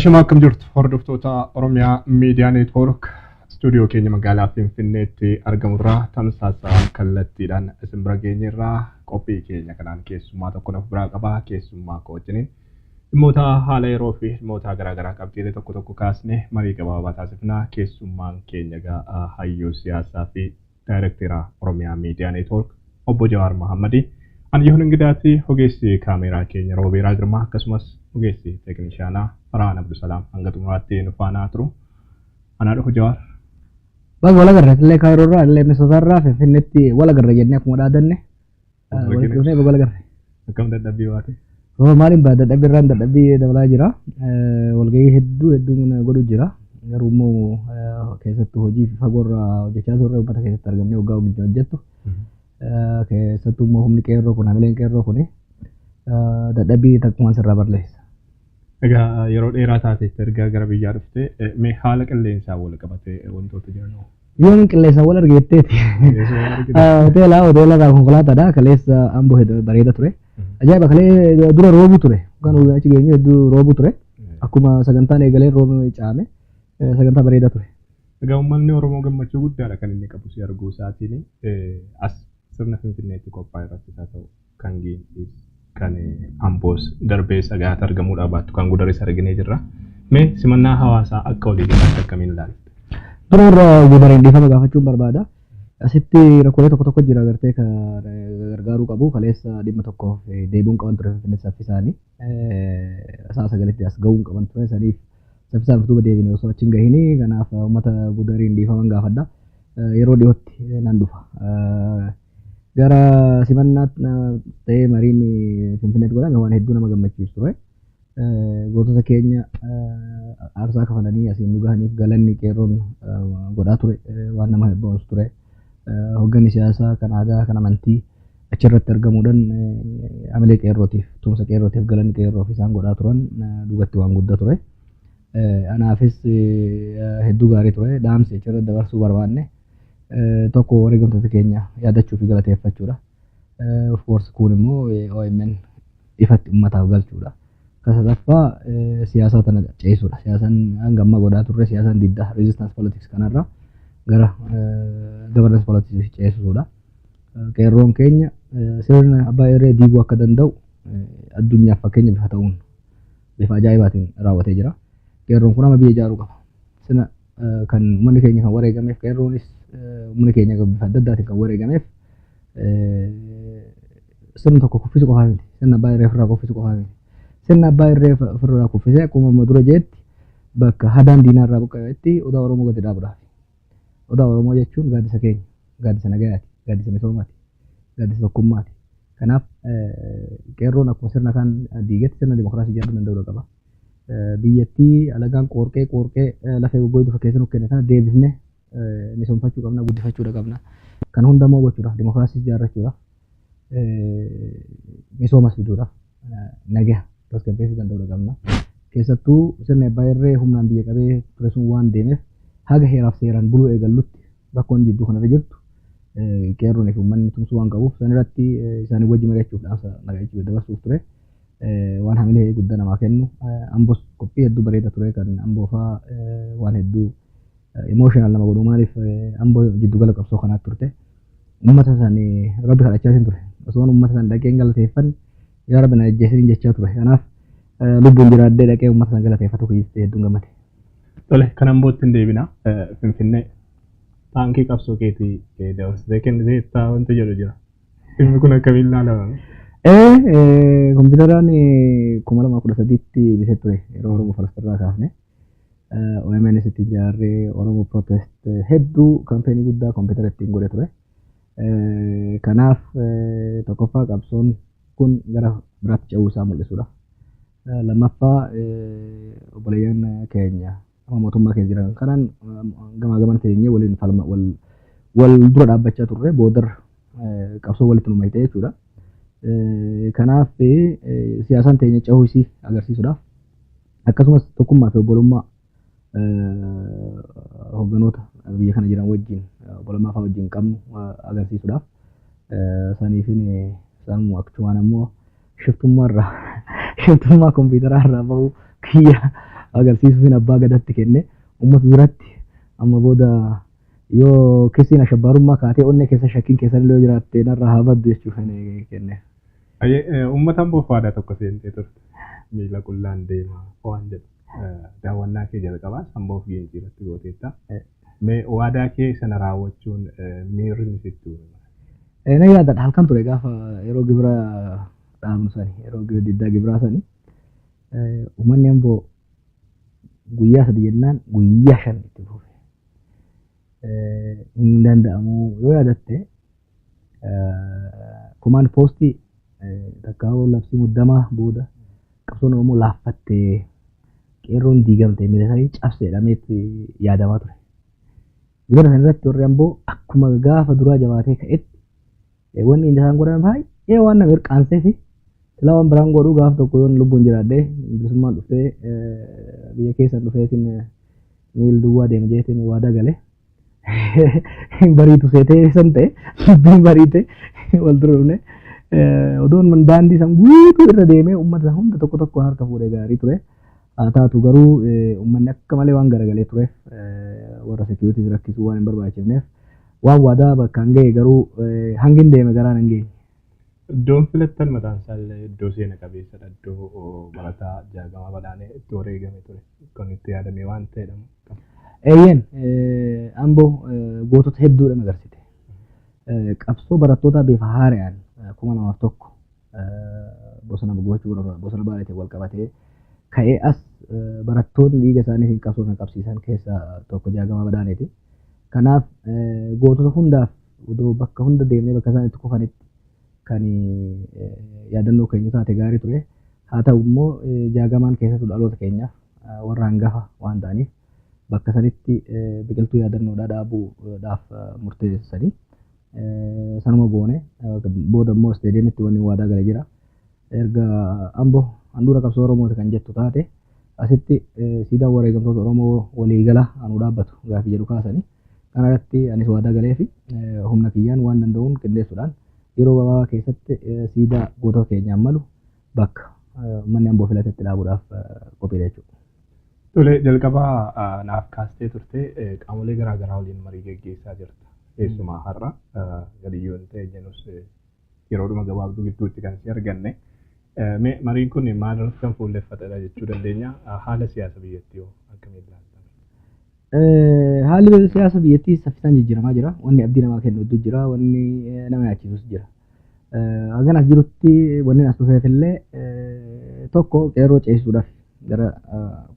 Ashama, akkam jirtu, hordoftoota Oromiyaa Miidiyaa Neetwoork? Istuudiyoo keenya magaalaa Finfinneetti argamurraa tamsaasa kallattiidhaan isin bira geenyerraa. Qophii keenya kanaan keessummaa tokko of biraa qaba. Keessummaa koo wajjiniin dhimmoota haala yeroo fi dhimmoota garaagaraa qabxiilee tokko tokko kaasnee marii gabaabaa taasifna. Keessummaan keenya egaa hayyuu siyaasaa fi daayirektera Oromiyaa Miidiyaa Neetwoork obbo Jawaar Mahammadii. Ani Yohun Ingidaati, ogeessi kaameeraa keenya Roobeeraa Girmaa, akkasumas ogeessi teeknishaanaa Farhaan Abdusalaam hanga xumuraatti nu faana turu. Anaa dhufu, Jawaar. Baga wal agarre. Illee Kaayiroo irraa, illee Minnesota irraa Finfinneetti wal agarre jennee akkuma dhaadanne walitti dhufnee baga wal agarre. Akkam dadhabbii baate? Hoo, maaliin baa, dadhabbii irraan dadhabbii dabalaa jira. Walgahii hedduu hedduun godhu jira. Garuu immoo keessattuu hojii fagoo irraa hojjechaa turre, uummata keessatti argamnee waggaa waggaa hojjettu. Keessattuu immoo humni qeerroo kun, hamileen qeerroo kun dadhabbii takkumaan sirraa balleessa. Egaa yeroo dheeraa taatetti erga gara biyyaa dhuftee, mee haala qilleensaa wal qabatee wantoota jiran hoo? Yoon qilleensa wal argeetteeti. Hoteela irraa konkolaataadha. Kaleessa Amboo bareeda ture. Ajaa'iba, kalee dura roobu ture. Kan achi geenyu hedduu roobu ture. Akkuma sagantaan eegalee roobni caame, sagantaa bareeda ture. Egaa uummanni Oromoo gammachuu guddaadha kan inni qabu si arguu isaatiin. As sirna Finfinneetti qophaa'e irrattis haa ta'u, kan Giinciis, kan Amboos darbee sagaata argamuudhaa baattu kan Gudaris arginee jirra. Mee simannaa hawaasaa akka walii galaatti akkamiin ilaalte? Dura irra Gudariin dhiifama gaafachuun barbaada. Asitti rakkoolee tokko tokko jira agartee kan gargaaruu qabu. Kaleessa dhimma tokkoof deebi'uun qaban ture Finfinnee saffisaanii. Sa'a 9tti as ga'uun qaban ture, saniif saffisaan duuba deebine osoo achi hin gahini. Kanaaf uummata Gudariin dhiifaman gaafadha. Yeroo dhiyootti nan dhufa. Gara simannaa ta'ee mariin Finfinneetti godhame waan hedduu nama gammachiisu ture. Gootota keenya aarsaa kafalanii asiin nu gahaniif galanni qeerroon godhaa ture waan nama boonsu ture. Hoogganni siyaasaa kan aadaa, kan amantii achirratti argamuudhaan hamilee qeerrootiif, tumsa qeerrootiif galanni qeerroof isaan godhaa turan dhugatti waan guddaa ture. Anaafis hedduu gaarii ture. Dhaamsi achirratti dabarsuu barbaanne tokko wareegamtoota keenya yaadachuu fi galateeffachuudha. Of course kun immoo OMN ifatti uummataaf galchuudha. Kan sadaffaa siyaasa tana ceesisuudha. Siyaasaan hanga ammaa godhaa turre, siyaasaan diddaa, resistance politics kanarra gara governance politics ceesisuudha. Qeerroon keenya sirna abbaa irree diiguu akka danda'u addunyaaf fakkeenya bifa ta'uun bifa ajaa'ibaatiin raawwatee jira. Qeerroon kun amma biyya ijaaruu qaba. Sirna kan uummanni keenya kan wareegameef, qeerroonis uummanni keenya bifa adda addaatiin kan wareegameef sirna tokko kuffisuu qofaa miti. Sirna abbaa irree ofirraa kuffisuu qofaa miti. Sirna abbaa irree ofirraa kuffisee akkuma amma dura jeetti bakka hadaan diinaa irraa buqqa'etti odaa Oromoo gadi dhaabuudhaaf. Odaa Oromoo jechuun gaaddisa keenya, gaaddisa nagayaati, gaaddisa misoomaati, gaaddisa tokkummaati. Kanaaf qeerroon akkuma sirna kan diigetti sirna dimokiraasii ijaaruu danda'uu qaba. Biyyattii alagaan qorqee qorqee lafee goggoitu fakkeessa nu kenne kana deebisnee misoomfachuu qabna, guddifachuu qabna. Kan hunda immoo gochuudhaaf, dimokiraasii ijaarrachuudhaaf, misoomas fiduudhaaf nagaa tasgabbeessuu danda'uu qabna. Keessattuu sirni abbaa irree humnaan biyya qabee ture sun waan deemeef, haga heeraaf seeraan buluu eegallutti rakkoon jidduu kanarra jirtu qeerroon fi uummanni tumsuu waan qabuuf, san irratti isaanii wajji mari'achuuf dhaamsa mari'achuu dabarsuuf ture. Waan hamilee guddaa namaa kennu. Ambos qophii hedduu bareeda ture. Kan Amboo fa'aa waan hedduu emotional nama godhu. Maaliif, Amboo jiddugala qabsoo kanaatti turte. Uummata sanii rabbi kadhachaa hin ture. Osoo uummata san dhaqee hin galateeffan, yaa rabbi na ajjeesin jechaa ture. Kanaaf lubbuun jiraadhee dhaqee uummata san galateeffatu kiyyatti hedduun gammade. Tole, kan Ambootti hin deebina. Finfinnee taankii qabsoo keetii dabarsitee kenniteetta wanti jedhu jira. Dhimmi kun akkamiin ilaalama? Kompiitaraan 2013tti bitee ture, yeroo Oromo First irraa kaafne. OMN itti ijaarree, Oromo Protest hedduu, campaign guddaa kompiitara ittiin godhe ture. Kanaaf tokkoffaa qabsoon kun gara biraatti ce'uu isaa mul'isudha. Lammaffaa obboleeyyan keenya amma mootummaa keessa jiran kanaan gamaa gamana teenyee waliin falma wal dura dhaabbachaa turre, boodarra qabsoo walitti nu mayte jechuudha. Kanaaf siyaasaan teenya cehuu isii agarsiisuudhaaf, akkasumas tokkummaa fi obbolummaa hoogganoota biyya kana jiran wajjin, obbolummaa fa'aa wajjin qabnu agarsiisuudhaaf, saniifin sanuma akkumaan ammoo shiftummaa irraa, shiftummaa kompiitaraa irraa bahuu kiyya Agarsiisuufin abbaa gadatti kenne uummata duratti amma booda yoo kisiin ashabbaarummaa kaatee onnee keessa shakkiin keessan illee yoo jiraatte narraa haa baddu jechuuf kenne. Uummata Amboof waadaa tokko seentee turte. Miila qullaan deemaa waan jedhu. Daawwannaa kee jalqabaas Amboof Giincii irratti gooteetta. Mee waadaa kee sana raawwachuun miirri inni sitti uume? Na yaadadha, halkan ture gaafa yeroo gibira dhaabnu sani, yeroo diddaa gibiraa sani, uummanni Amboo guyyaa 3 jennaan guyyaa 5 itti fufe. Hin danda'amu. Yoo yaadatte, command postii takkaa'uu labsii muddamaa booda qabsoon Oromoo laaffattee, qeerroon diigamte, miila isaanii cabse jedhameetti yaadamaa ture. Gibira sana irratti warri Amboo akkuma gaafa duraa jabaatee ka'etti wanni inni isaan godhan baay'ee waan nama hirqaansee fi silaa waan biraan godhuu gaaf tokko yoon lubbuun jiraadhee bilisummaan dhuftee biyya keessan dhufeetiin miil duwwaa deema jeetiin waadaa gale. Bariitu seetee san ta'e, dubbiin bariite, wal dura dhufne. Odoon daandii san guutuu irra deemee uummata hunda tokko tokkoon harka fuudhee gaarii ture. Haa taatu garuu, uummanni akka malee waan garagalee tureef warra security rakkisuu waan hin barbaachifneef waan waadaa bakkaan ga'e garuu hangi hin deeme garaan hin geenye. Iddoon filattan mataan isaa illee iddoo seena qabeessadha. Iddoo barataa Jaagamaa Badhaanee itti wareegame ture. Kan itti yaadame waan ta'edha. Eeyyeen, Amboo gootota hedduudha magarsite. Qabsoo barattootaa bifa haaraan 2001 bosona gubachuu, bosona baaleetiin wal qabatee ka'ee as barattoonni dhiiga isaaniitiin qabsoo sana qabsiisan keessaa tokko Jaagamaa Badhaaneeti. Kanaaf gootota hundaaf odoo bakka hunda deemnee bakka isaan itti kufanitti kan yaadannoo keenya taate gaarii ture. Haa ta'u immoo, Jaagamaan keessattuu dhaloota keenyaaf warra hangafa waan ta'aniif bakka sanitti biqiltuu yaadannoodhaa dhaabuudhaaf murteessanii sanuma goone. Booda immoo isteediyeemitti wanni waadaa galee jira. Erga Amboo handhuura qabsoo Oromooti kan jettu taate, asitti siidaan wareegamtoota Oromoo waliigala anuu dhaabbatu gaafii jedhu kaasanii. Kana irratti anis waadaa galee fi humna kiyyaan waan danda'uun qindeessuudhaan yeroo gabaabaa keessatti siidaa gootota keenyaan malu bakka uummanni Amboo filatetti dhaabuudhaaf qophiidha jechuudha. Tole, jalqabaa naaf kaastee turte, qaamolee garaa garaa waliin marii geggeessaa jirta. Keessumaa har'a gadiyyoon ta'e jennus yeroodhuma gabaabduu gidduutti kan si arganne. Mee mariin kun maal irratti kan fuulleffatedha jechuu dandeenya? Haala siyaasa biyyattii hoo akkamiin ilaalta? Haalli siyaasa biyyattii saffisaan jijjiiramaa jira. Wanni abdii namaa kennu hedduu jira. Wanni nama yaachisus jira. Hagan as jirutti wanni as dhufeef illee tokko qeerroo ceesisuudhaaf gara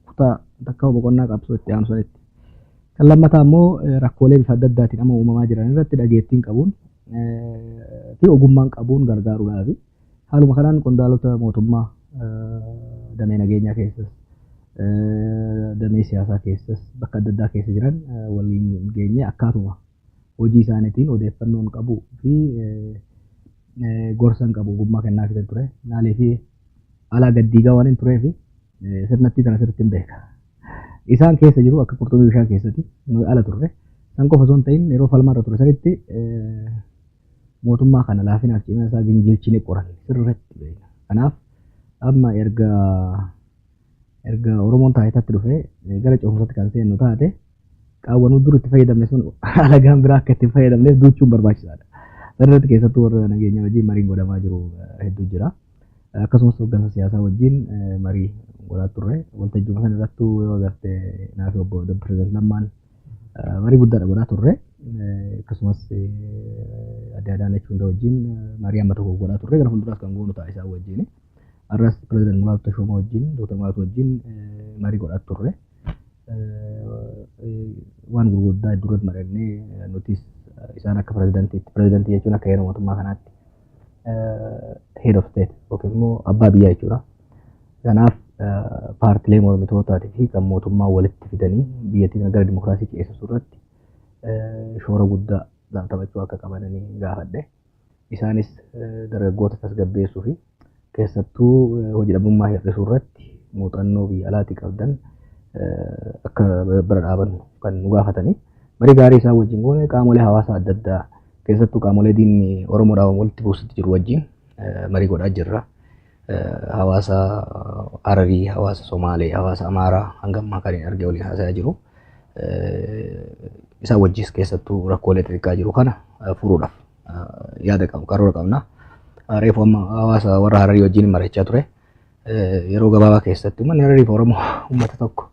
kutaa takka boqonnaa qabsoo itti aanu sanitti. Kan lammataa immoo rakkoolee bifa adda addaatiin amma uumamaa jiran irratti dhageettiin qabuun fi ogummaan qabuun gargaaruudhaafi. Haaluma kanaan qondaalota mootummaa damee nageenyaa keessas, damee siyaasaa keessas, bakka adda addaa keessa jiran waliin geenye akkaatuma hojii isaaniitiin odeeffannoon qabu fi gorsan qabu ogummaa kennaa fidan ture. Maalii fi alaa gaddiigaa waan hin tureef sirnattii kana sirriitti hin beeka. Isaan keessa jiru akka qurxummii bishaan keessatti, nuyi ala turre. San qofa osoo hin ta'in, yeroo falmaa irra ture sanitti mootummaa kana laafinaaf cimina isaa gingilchine qoranne, sirriitti beekna. Kanaaf amma erga Oromoon taayitaatti dhufee gara ce'umsaatti kan seennu taate, qaawwanuu dur itti fayyadamne sun alagaan biraa akka itti hin fayyadamneef duuchuun barbaachisaadha. Sirriitti keessattuu warra nageenya wajjin mariin godhamaa jiru hedduu jira. Akkasumas hooggansa siyaasaa wajjin marii godhaa turre. Waltajjii sana irrattuu yoo agarte naafi obbo Pireezidant Lammaan marii guddaadha godhaa turre. Akkasumas adda Adaanech hunda wajjin marii amma tokko godhaa turre, gara fuulduraas kan goonu ta'a isaan wajjin. Har'as Pireezidant Mulaatu Tashoomaa wajjin, Dr. Mulaatu wajjin marii godhaa turre. Waan gurguddaa duratti mari'annee nutis isaan akka pireezidantiitti, pireezidantii jechuun akka heera mootummaa kanaatti head of state yookiin immoo abbaa biyyaa jechuudha. Kanaaf paartilee mormitootaatii fi kan mootummaa walitti fidanii biyyattii gara dimokiraasii ceesisuu irratti shoora guddaa taphachuu akka qabananii gaafadhe. Isaanis dargaggoota tasgabbeessuu fi keessattuu hojii dhabummaa hir'isuu irratti muuxannoo biyya alaatii qabdan akka bira dhaabannu kan nu gaafatanii. Marii gaarii isaan wajjin goone. Qaamolee hawaasaa adda addaa, keessattuu qaamolee diinni Oromoodhaan walitti buusutti jiru wajjin marii godhaa jirra. Hawaasa Hararii, hawaasa Somaalee, hawaasa Amaaraa hanga ammaa kan hin arge waliin haasayaa jiru. Isaan wajjis keessattuu rakkoolee xixiqqaa jiru kana furuudhaaf yaada qabu, karoora qabna. Reefu amma hawaasa warra Hararii wajjin mari'achaa ture. Yeroo gabaabaa keessatti uummanni Hararii fi Oromoo uummata tokko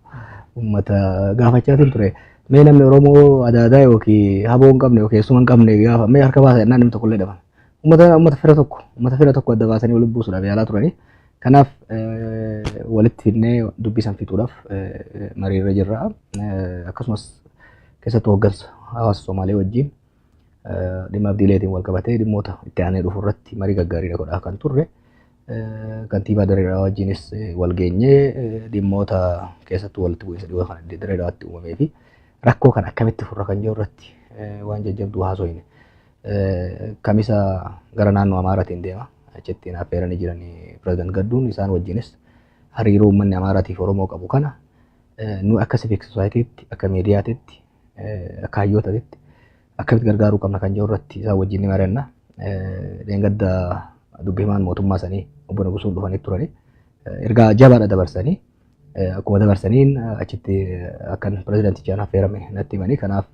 uummata gaafachaa ture. Mee namni Oromoo adaadaa yookiin haboo hin qabne yookiin eessuma hin qabne gaafa mee harka baasa jennaan namni tokkollee dhabame. Uummata fira tokko uummata fira tokko adda baasanii walitti buusuudhaaf yaalaa turanii. Kanaaf walitti fidnee dubbii san fixuudhaaf mariirra jirra. Akkasumas keessattuu hooggansa hawaasa Somaalee wajjin dhimma abdiileetiin wal qabatee dhimmoota itti aanee dhufu irratti marii gaggaariidha godhaa kan turre. Kantiibaa Dirree wajjinis wal geenyee dhimmoota keessattuu walitti bu'iinsa dhiyoo kana Dirree Dawaatti uumamee fi rakkoo kana akkamitti furra kan jiru irratti waan jajjabduu haasofne. Kamisa gara naannoo Amaaraatiin deema. Achitti affeeranii jiran pireezidant Gadduun isaan wajjinis hariiroo uummanni Amaaraatiif Oromoo qabu kana nu akka civic societytti, akka miidiyaatitti, akka hayyootaatti akkamitti gargaaruu qabna kan jiru irratti isaan wajjin ni mari'anna. Dheengadda dubbi himaan mootummaa sanii obbo Nugusuun dhufanii turani. Ergaa jabaadha dabarsanii akkuma dabarsaniin achitti akkan pireezidantichaan affeerame natti himanii kanaaf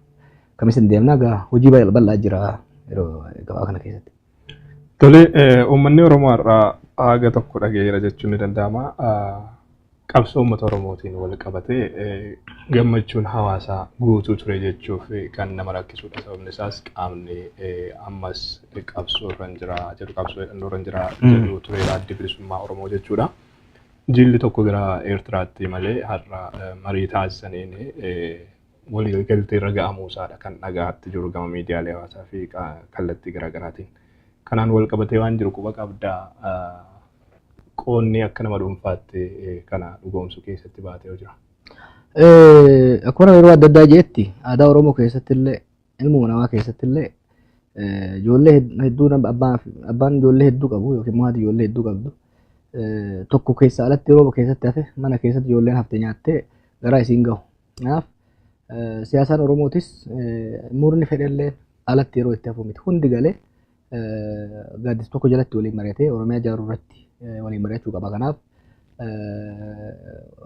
kamis hin deemna egaa hojii bal'aa jira yeroo gabaa kana keessatti. Tole, uummanni Oromoo har'aa haga tokko dhageera jechuun ni danda'ama. Qabsoo uummata Oromootiin wal qabatee gammachuun hawaasaa guutuu ture jechuuf kan nama rakkisudha. Sababni isaas qaamni ammas qabsoo irra hin jira jedhu qabsoo hidhannoo irra hin jira jedhu tureera addi bilisummaa Oromoo jechuudha. Jilli tokko gara Eertiraatti malee har'a marii taasisaniin waliigaltee irra ga'amuu isaadha kan dhagaatti jiru gama miidiyaalee hawaasaa fi kallattii garaagaraatiin. Kanaan wal qabatee waan jiru quba qabdaa qoonni akka nama dhuunfaatti kana dhugoomsuu keessatti baatee jira. Akkuma yeroo adda addaa jeetti aadaa Oromoo keessatti illee ilmuma namaa keessatti illee ijoollee hedduu abbaan ijoollee hedduu qabu yookiin immoo haati ijoollee hedduu qabdu tokko keessa alatti yeroo keessatti hafe mana keessatti ijoolleen hafte nyaattee garaa isiin gahu. Kanaaf siyaasaan Oromootis murni fedhellee alatti yeroo itti hafu miti hundi galee gaaddisa tokko jalatti waliin mari'atee Oromiyaa ijaaruu irratti waliin mari'achuu qaba. Kanaaf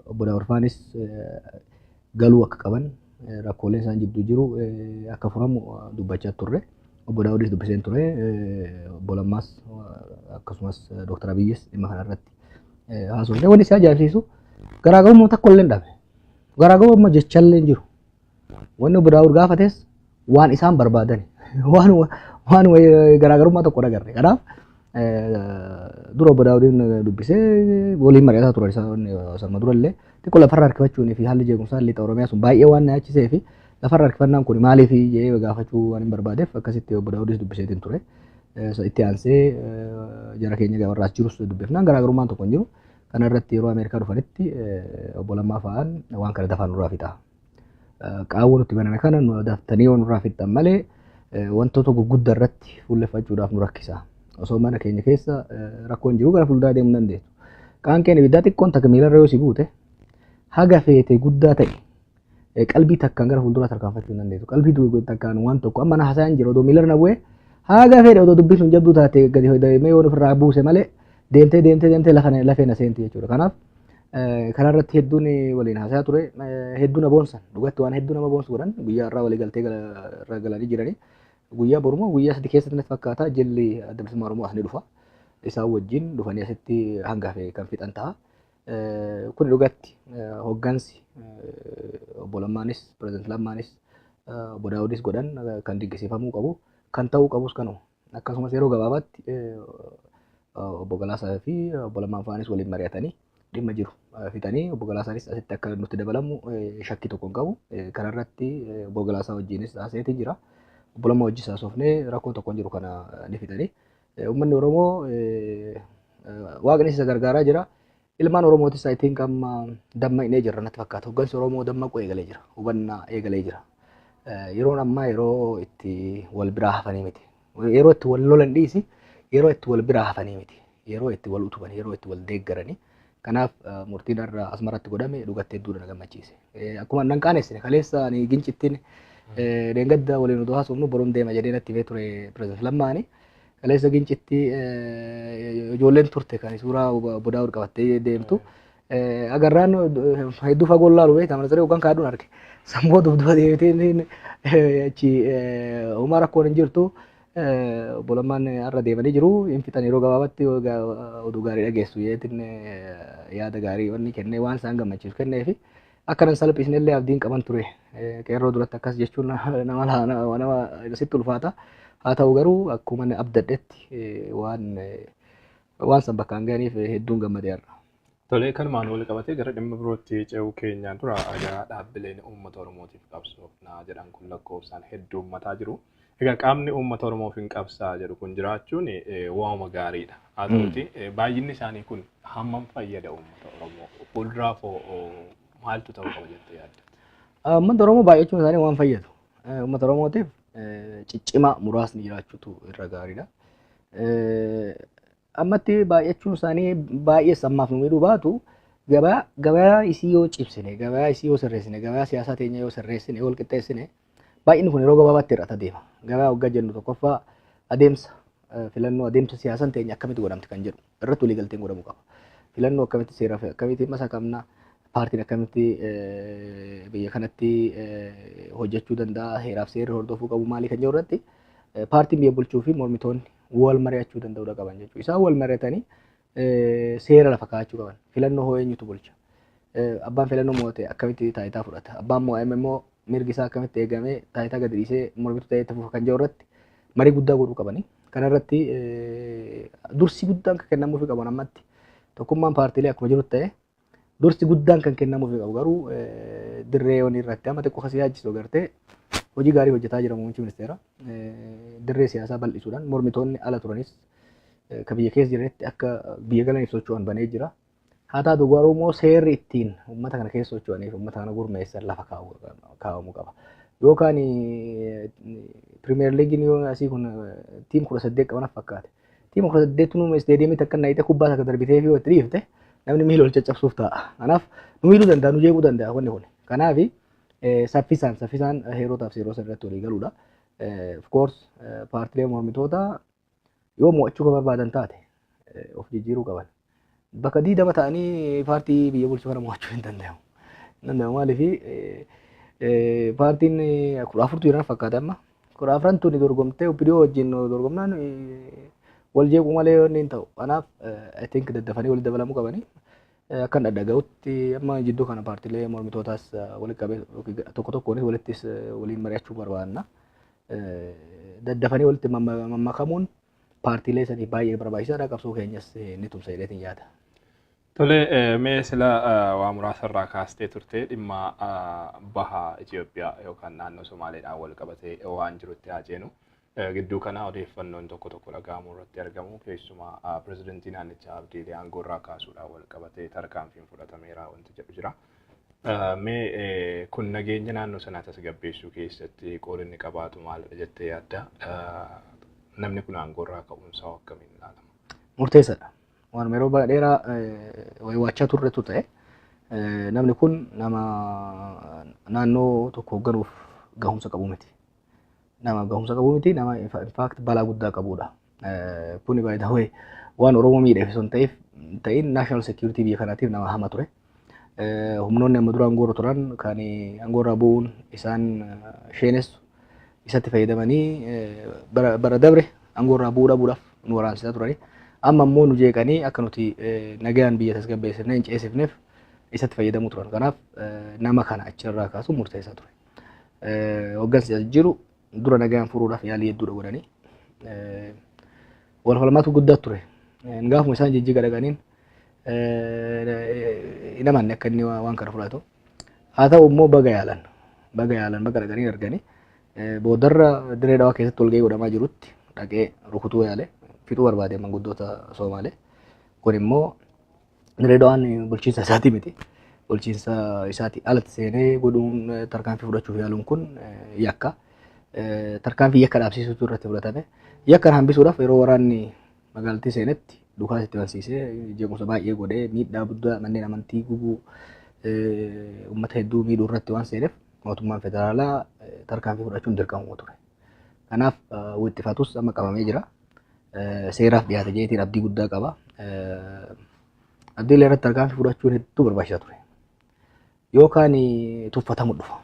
obbo Daawurfaanis galuu akka qaban rakkooleen isaan jidduu jiru akka furamu dubbachaa turre. Obbo Daawudis dubbiseen ture. Obbo Lammaas akkasumas Dooktar Abiyyis dhimma kana irratti haasofne. Wanni si ajaa'ibsiisu garaagarummaa tokko illee hin dhabe. Garaagarummaa jechallee hin jiru. Wanni obbo Daawud gaafates waan isaan barbaadan waan garaagarummaa tokko agarre. Kanaaf dura obbo Daawudiin dubbisee waliin mari'ataa turan isaan dura illee xiqqoo lafarra harkifachuun fi haalli jeequmsaa lixa Oromiyaa sun baay'ee waan na yaachisee fi lafarra harkifannaan kun maaliif jedhee gaafachuu waan hin barbaadeef akkasitti obbo Daawudis dubbiseetiin ture. Itti aansee jara keenya warraas jirus dubbifnaan garaagarummaan tokko hin jiru. Kana irratti yeroo Ameerikaa dhufanitti obbo Lammaa fa'aan waan kana dafaan nurraa fixa. Qaawwa nutti baname kana daftanii yoo nurraa fixan malee wantoota gurguddaa irratti fuulleffachuudhaaf nu rakkisa. Osoo mana keenya keessa rakkoon jiru gara fuulduraa deemuu dandeessu. Qaanqeen ibiddaa xiqqoon takka miilarra yoo si buute haga feete guddaa ta'e qalbii takkaan gara fuulduraa tarkaanfachuu hin dandeessu. Qalbii takkaan waan tokko amma na haasa'an jira odoo miilarra na bu'ee haga fedhe odoo dubbiin sun jabduu taate gadi deemee yoo ofirraa buuse malee deemtee deemtee deemtee lafee na seenti jechuudha. Kanaaf kanarratti hedduun waliin haasayaa ture hedduu na boonsan dhugatti waan hedduu nama boonsu godhan guyyaa irraa walii galtee irra galanii jiranii. Guyyaa borumoo guyyaa sadi keessatti natti fakkaata jilli adda bilisummaa Oromoo as ni dhufa. Isaan wajjin dhufanii asitti hanga hafe kan fixan ta'a. Kun dhugatti hoggansi obbo Lammaanis pireezidant Lammaanis obbo Daawudis godhan kan dinqisiifamuu qabu kan ta'uu qabus kanuma. Akkasumas yeroo gabaabaatti obbo Galaasaa fi obbo Lammaan fa'aanis waliin mari'atanii dhimma jiru fixanii obbo Galaasaanis asitti akka nutti dabalamu shakkii tokko hin qabu. Kanarratti obbo Galaasaa wajjinis haasayeetii jira. Obbo Lammaa wajjis haasofnee rakkoon tokko hin jiru kana ni fixanii. Uummanni Oromoo waaqnis isa gargaaraa jira. Ilmaan Oromootis I think amma dammaqnee jirra natti fakkaata. Hoggansi Oromoo dammaquu eegalee jira. Hubannaa eegalee jira. Yeroon ammaa yeroo itti wal biraa hafanii miti. Yeroo itti wal lolan dhiisi yeroo itti wal biraa hafanii miti. Yeroo itti wal utuban, yeroo itti wal deeggaranii. Kanaaf murtiin irra Asmaratti godhame dhugatti hedduudha na gammachiise. Akkuma nan qaanessine kaleessa ani gincittiin dheengadda waliin odoo haasofnu boruun deema jedhee natti himee ture pireezidant Lammaani. Kaleessa Gincitti ijoolleen turte kan suuraa obbo Daawud qabattee deemtu. Agarraan hedduu fagoo laalu beektaa mana saree hoggaan kaadhuun arge. Sammuu dubduba deebitee achi homaa rakkoon hin jirtu. Obbo Lammaan har'a deemanii jiru. Hin fixan yeroo gabaabaatti oduu gaarii dhageessu jeetiin yaada gaarii wanni kennee waan isaan gammachiisu kenneefi akka nan salphisne illee abdiin qaban ture. Qeerroo duratti akkas jechuun nama sitti ulfaata. Haa ta'u garuu akkuma abdadhetti waan san bakkaan ga'aniif hedduun gammadee har'a. Tolee, kanumaan wal qabatee gara dhimma birootti ce'uu keenyaan dura egaa dhaabbileen uummata Oromootiif qabsoofnaa jedhan kun lakkoofsaan heddummataa jiru. Egaa qaamni uummata Oromoof hin qabsaa jedhu kun jiraachuun waanuma gaariidha. Haa ta'uti baay'inni isaanii kun hammam fayyada uummata Oromoo? Fuulduraaf maaltu ta'uu qaba jettee yaadda? Uummata Oromoo baay'achuun isaanii waan fayyadu. Uummata Oromootiif ciccimaa muraasni jiraachuutu irra gaariidha. Ammatti baay'achuun isaanii baay'ee ammaaf nu miidhuu baatu gabaa isii yoo cibsine, gabaa isii yoo sirreessine, gabaa siyaasaa teenya yoo sirreessine, yoo walqixxeessine baay'inni kun yeroo gabaabaatti hir'ata deema. Gabaa waggaa jennu tokkoffaa adeemsa filannoo adeemsa siyaasaan teenya akkamitti godhamti kan jedhu irratti waliigalteen godhamuu qaba. Filannoo akkamitti seera akkamitti masakamna, paartiin akkamitti biyya kanatti hojjechuu danda'a, heeraaf seerri hordofuu qabu maali kan jedhu irratti paartiin biyya bulchuu fi mormitoonni wal mari'achuu danda'uu qaban jechuudha. Isaan wal mari'atanii seera lafa kaa'achuu qaban. Filannoo hoo eenyutu bulcha? Abbaan filannoo mo'ate akkamitti taayitaa fudhata? Abbaan mo'ame immoo mirgi isaa akkamitti eegamee taayitaa gadi dhiisee mormituu ta'ee itti fufa kan jedhu irratti marii guddaa godhuu qabani. Kana irratti dursi guddaan kan kennamuufii qaban ammatti tokkummaan paartiilee akkuma jirutti ta'e dursi guddaan kan kennamuufii qabu garuu dirree wani irratti amma xiqqoo kasii yaachisu agartee hojii gaarii hojjetaa jira muummichi ministeera. Dirree siyaasaa bal'isuudhaan mormitoonni ala turanis ka biyya keessa jiranitti akka biyya galaniif socho'an banee jira. Haa taatu garuu immoo seerri ittiin uummata kana keessa socho'aniif uummata kana gurmeessan lafa kaa'amuu qaba. Yookaan Pirimeer Liigiin yoo asii kun tiim 18 qaban fakkaate. Tiim 18 nu isteediyeemitti akka nayitee kubbaa takka darbitee fi itti dhiifte namni miila ol caccabsuuf ta'a. Kanaaf nu miidhuu danda'a, nu jeequu danda'a wanni kun. Kanaaf saffisaan heerotaaf seerota irratti walii galuudha. Of course paartilee mormitoota yoo mo'achuu kan barbaadan taate of jijjiiruu qaban. Bakka 20 ta'anii paartii biyya bulchu kana mo'achuu hin danda'amu. Hin danda'amu maaliif paartiin 14tu jiran fakkaata amma. 14 tuni dorgomtee OPDO wajjin dorgomnaan wal jeequu malee inni hin ta'u. Kanaaf I think daddafanii walitti dabalamuu qabanii. Akkan dhaga'utti amma jidduu kana paartiilee mormitootaas walitti qabee tokko tokkoonis walittis waliin mari'achuu barbaanna. Daddafanii walitti mammakamuun paartiilee saniif baay'ee barbaachisaadha. Qabsoo keenyas ni tumsa jedheetiin yaada. Tole, mee sila waa muraasa irraa kaastee turte dhimma baha Itoophiyaa yookaan naannoo Somaaleedhaan wal qabatee waan jirutti haa ceenu. Gidduu kana odeeffannoon tokko tokko dhaga'amuu irratti argamu. Keessumaa pirezidantii naannichaa Abdiilee aangoo irraa kaasuudhaan wal qabatee tarkaanfiin fudhatameera wanti jedhu jira. Mee kun nageenya naannoo sanaa tasgabbeessuu keessatti qoodni inni qabaatu maalidha jettee yaadda? Namni kun aangoo irraa ka'uunsaa akkamiin ilaalama? Murteessaadha. Waan yeroo dheeraa waywwaachaa turretu ta'e namni kun nama naannoo tokko hoogganuuf gahumsa qabu miti. Nama gahumsa qabu miti, nama in fact balaa guddaa qabudha. Kuni by the way waan Oromoo miidheef osoo hin ta'in national security biyya kanaatiif nama hama ture. Humnoonni amma dura aangoorra turan kan aangoorra bu'uun isaan sheenessu isatti fayyadamanii bara dabre aangoorraa bu'uu dhabuudhaaf nu waraansisaa turani. Amma immoo nu jeeqanii akka nuti nagayaan biyya tasgabbeessifnee hin ceesifneef isatti fayyadamuu turan. Kanaaf nama kana achirraa kaasuun murteessaa ture. Hoggansi as jiru dura nagayaan furuudhaaf yaalii hedduudha godhanii. Wal falmaatu guddaa ture. Gaafuma isaan jijjiiga dhaqaniin hin amanne akka inni waan kana fudhatu. Haa ta'u immoo baga yaalan. Baga yaalan baga dhaqanii arganii. Boodarra Dirree Dhawaa keessatti walgahii godhamaa jirutti dhaqee rukutuu yaale fixuu barbaade manguddoota Somaalee. Kun immoo Dirree Dhawaan bulchiinsa isaatii miti. Bulchiinsa isaatii alatti seenee godhuun tarkaanfii fudhachuuf yaaluun kun yakka. Tarkaanfii yakka dhaabsiisuutu irratti fudhatame. Yakka hambisuudhaaf yeroo waraanni magaalattii seenetti dhukaasa itti bansiisee jeequmsa baay'ee godhee miidhaa guddaa manneen amantii gubuu uummata hedduu miidhuu irratti waan seeneef mootummaan federaalaa tarkaanfii fudhachuun dirqama ture. Kanaaf wixxifatus amma qabamee jira. Seeraaf dhiyaate jeetiin abdii guddaa qaba. Abdiilee irratti tarkaanfii fudhachuun hedduu barbaachisaa ture. Yookaan tuffatamu dhufa.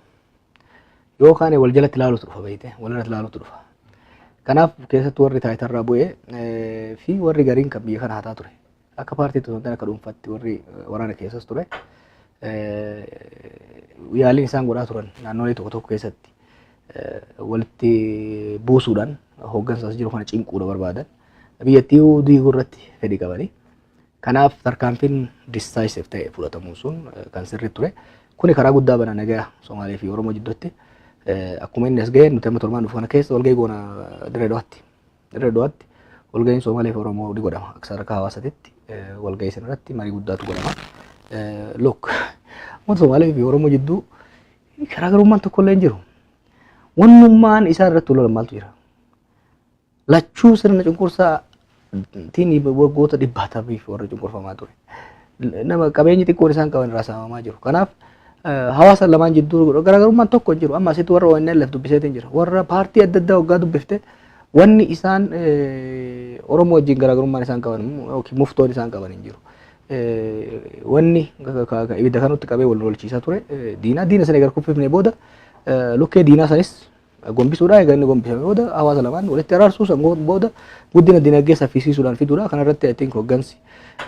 Yookaan wal jalatti ilaaluutu dhufa beekte, wal irratti ilaaluutu dhufa. Kanaaf keessattuu warri taayitarraa bu'ee fi warri gariin kan biyya kana hataa ture. Akka paartiitti osoo hin taane akka dhuunfaatti warri waraana keessas ture. Yaaliin isaan godhaa turan naannolee tokko tokko keessatti walitti buusuudhaan hooggansa as jiru kana cinquudha barbaadan. Biyyattii diiguu irratti fedhii qabani. Kanaaf tarkaanfiin decisive ta'e fudhatamuun sun kan sirrii ture. Kuni karaa guddaa bana nagaa Somaalee fi Oromoo jidduutti. Akkuma inni as ga'e nuti amma torbaan dhufu kana keessa walgahii goona Dirree Dawaatti. Dirree Dawaatti walgahiin Somaalee fi Oromoo ni godhama. Akka sadarkaa hawaasaatitti walgahii sana irratti marii guddaatu godhama. Look, uummata Somaalee fi Oromoo jidduu garaagarummaan tokko illee hin jiru. Wannummaan isaan irratti lolan maaltu jira? Lachuu sirna cunqursaatiin waggoota dhibbaatamiif warra cunqurfamaa ture. Nama qabeenyi xiqqoon isaan qaban irraa saamamaa jiru. Kanaaf hawaasa lamaan jidduu garaagarummaan tokko hin jiru. Amma asitti warra ONLF dubbiseetiin jira. Warra paartii adda addaa waggaa dubbifte wanni isaan Oromoo wajjin garaagarummaan isaan qaban yookiin muftoon isaan qaban hin jiru. Wanni ibidda kanutti qabee wal lolchiisaa ture diina diina sana egaa kuffifnee booda lukkee diinaa sanis gombisuudha. Egaa inni gombifame booda hawaasa lamaan walitti araarsuu, san booda guddina dinagdee saffisiisuudhaan fiduudha. Kanarratti I think hooggansi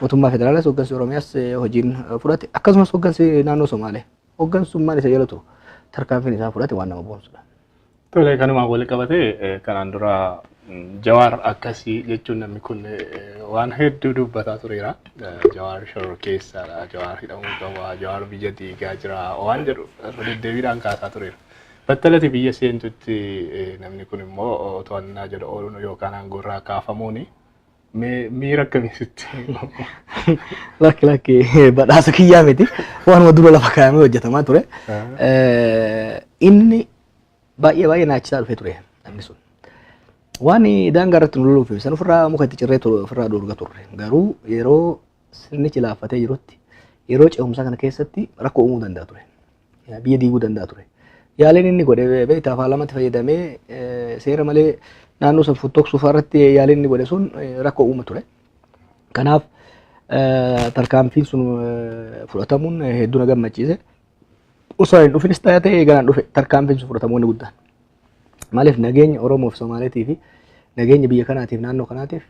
mootummaa federaalaas, hooggansi Oromiyaas hojiin fudhate, akkasumas hooggansi naannoo Somaalee hooggansummaan isa jala turu tarkaanfiin isaa fudhate waan nama boonsudha. Tole, kanumaan wal qabatee kanaan dura Jawaar akkasii jechuun namni kun waan hedduu dubbataa tureera. Jawaar shororkeessaadha, Jawaar hidhamuu qaba, Jawaar biyya diigaa jira waan jedhu irra deddeebiidhaan kaasaa tureera. Battalati biyya seentutti namni kun immoo to'annaa jala ooluun yookaan aangoo irraa kaafamuun miira akkamii sitti? Lakki, lakki, badhaasa kiyyaa miti, waanuma dura lafa kaayamee hojjetamaa ture. Inni baay'ee baay'ee naachisaa dhufee ture namni sun. Waan daangaa irratti nu loluuf san ofirraa muka itti cirree ofirraa dhoorga turre. Garuu yeroo sirnichi laaffatee jirutti, yeroo ce'umsaa kana keessatti rakkoo uumuu danda'a ture. Biyya diiguu danda'a ture. Yaaliin inni godhe beektaa afaan lamatti fayyadamee seera malee naannoo san fottoqsuu irratti yaaliin inni godhe sun rakkoo uuma ture. Kanaaf tarkaanfiin sun fudhatamuun hedduu na gammachiise. Osoo hin dhufinis ta'ee eegalaan dhufe tarkaanfiin sun fudhatamuu inni guddaan. Maaliif, nageenya Oromoo fi Somaaleetii fi nageenya biyya kanaatiif, naannoo kanaatiif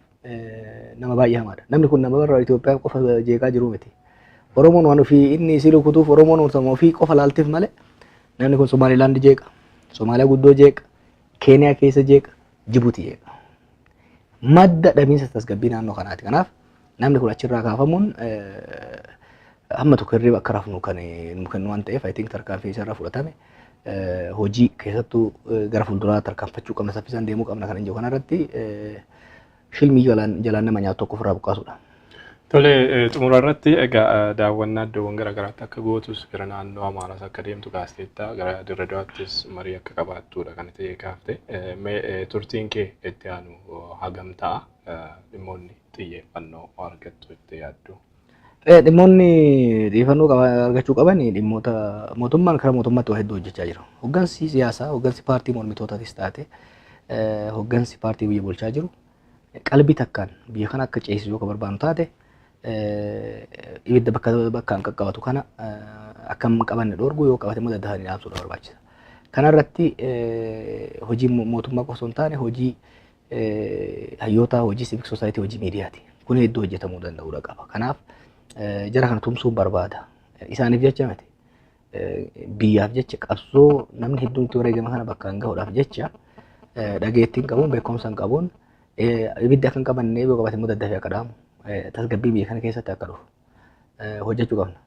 nama baay'ee hamaadha. Namni kun nama warra Itoophiyaa qofa jeeqaa jiru miti. Oromoon waan ofii inni isii rukutuuf, Oromoon ofii qofa laalteef malee, namni kun Somaalilaand jeeqa, Somaaliyaa guddoo jeeqa, Keeniyaa keessa jeeqa, Jibuutii jeeqa. Madda dhabiinsa tasgabbii naannoo kanaati. Kanaaf namni kun achirraa kaafamuun hamma tokko hirriba akka rafnu kan nu kennu waan ta'eef, I think tarkaanfii isarraa fudhatame hojii keessattuu gara fuulduraa tarkaanfachuu qabna, saffisaan deemuu qabna kan hin jiru kanarratti shilmii jalaan nama nyaatu tokko ofirraa buqqaasudha. Tole, xumura irratti egaa daawwannaa iddoowwan garaagaraatti akka gootus, gara naannoo Amaaraas akka deemtu kaasteetta, gara Dirre Dawaattis marii akka qabaattudha kan ta'e kaafte. Mee turtiin kee itti aanu hagam ta'a? Dhimmoonni xiyyeeffannoo argattu itti yaaddu? Dhimmoonni xiyyeeffannoo argachuu qaban dhimmoota mootummaan karaa mootummaatti waa hedduu hojjechaa jira. Hoggansi siyaasaa, hoggansi paartii mormitootatis taate, hoggansi paartii biyya bulchaa jiru qalbii takkaan biyya kana akka ceesisu yoo barbaannu taate, ibidda bakka bakkaan qaqqabatu kana akka hin qabanne dhoorgu, yoo qabate immoo daddafanii dhaamsuudha barbaachisa. Kanarratti hojii mootummaa qofa osoo hin taane hojii hayyootaa, hojii civic society, hojii miidiyaati. Kun hedduu hojjetamuu danda'uudha qaba. Kanaaf jara kana tumsuun barbaada. Isaaniif jecha miti. Biyyaaf jecha, qabsoo namni hedduun itti wareegama kana bakkaan gahuudhaaf jecha, dhageettiin qabuun, beekumsa hin qabuun, ibiddi akka hin qabanne, yoo qabate immoo daddafee akka dhaamu, tasgabbii biyya kana keessatti akka dhufu hojjechuu qabna.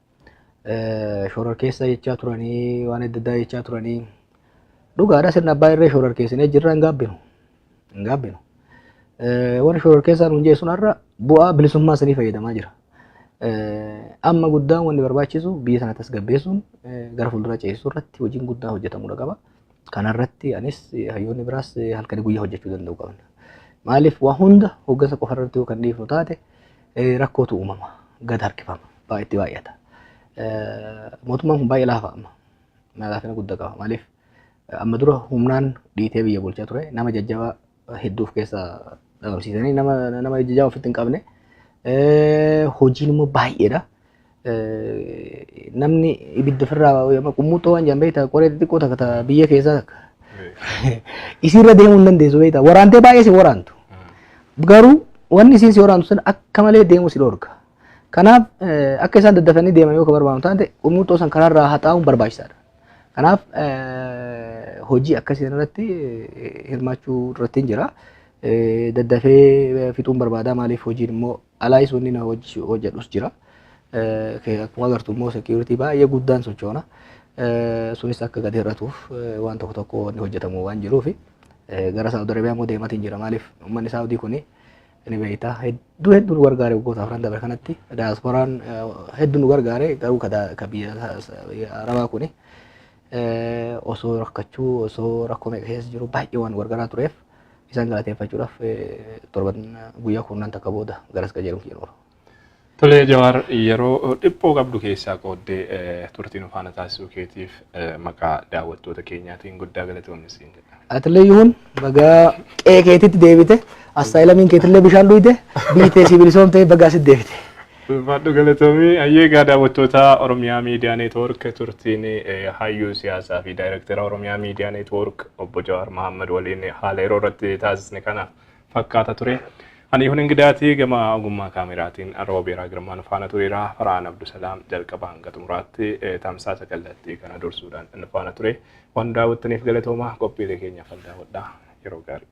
Shororkeessa jechaa turanii, waan adda addaa jechaa turanii, dhugaadha, sirna abbaa irree shororkeessinee jirra, hin gaabbinu. Hin gaabbinu. Warri shororkeessaa nuun jeessuun har'a bu'aa bilisummaa sanii fayyadamaa jira. Amma guddaan wanni barbaachisu biyya sana tasgabbeessuun gara fuuldura ceesisuu irratti hojiin guddaa hojjetamuu qaba. Kanarratti anis hayyoonni biraas halkanii guyyaa hojjechuu danda'u qabna. Maaliif, waa hunda hooggansa qofa irratti yoo kan dhiifnu taate rakkootu uumama, gad harkifama, itti baay'ata. Mootummaan kun baay'ee laafa amma. Laafina guddaa qaba. Maaliif, amma dura humnaan dhiitee biyya bulchaa ture, nama jajjabaa hedduu of keessaa Dhabamsiisanii nama ijaa ofitti hin qabne. Hojiin immoo baay'eedha. Namni ibidda ofirraa qummuuxoo waan jedhan beektaa, qoree xixiqqoo takka ta biyya keessaa takka. Isiirra deemuu hin dandeessu beektaa. Waraantee baay'ee si waraantu. Garuu wanni isiin si waraantu sun akka malee deemuu si dhorka. Kanaaf akka isaan daddafanii deeman yoo ka barbaadu taate, qummuuxoo san karaarraa haxaa'uun barbaachisaadha. Kanaaf hojii akkasii irratti hirmaachuu irratti hin jira. Daddafee fixuun barbaada, maaliif hojiin immoo alaayis wanni na hojjedhus jira. Akkuma agartu immoo security baay'ee guddaan sochoona. Sunis akka gadi hir'atuuf waan tokko tokko wanni hojjetamu waan jiruufi gara Saawud Arabiyaa immoo deematiin jira, maaliif uummanni Saawudii kuni ni beektaa, hedduu hedduu nu gargaare. Waggoota 4 dabre kanatti daasporaan hedduu nu gargaare, garuu ka biyya Arabaa kuni osoo rakkachuu, osoo rakkoo meeqa keessa jiru baay'ee waan nu gargaaraa tureef, isaan galateeffachuudhaaf torban guyyaa 10 takka booda garas qajeeluun kiyya oolu. Tolee Jawaar, yeroo dhiphoo qabdu keessaa qooddee turtii nu faana taasisuu keetiif maqaa daawwattoota keenyaatiin guddaa galatoomni siin jedha. Atillee yuun bagaa qe'ee keetitti deebite, asylum iin keetillee bishaan dhuyte, biyyi teessii bilisoomte, bagaa sitti deebite. Ulfaadhu, galatoomii. Ayyee egaa daawwattoota Oromiyaa Miidiyaa Neetwoork, turtiin hayyuu siyaasaa fi daayirektara Oromiyaa Miidiyaa Neetwoork obbo Jawaar Mahammad waliin haala yeroo irratti taasisne kana fakkaata ture. Ani Ihun Ingidaatii, gama ogummaa kaameraatiin Roobeeraa Girmaan faana tureera. Faraan Abdusalaam jalqaba hanga xumuraatti tamsaasa kallattii kana dursuudhaan nu faana ture. Waan daawwattaniif galatoomaa, qophiilee keenyaaf daawwadhaa, yeroo gaarii.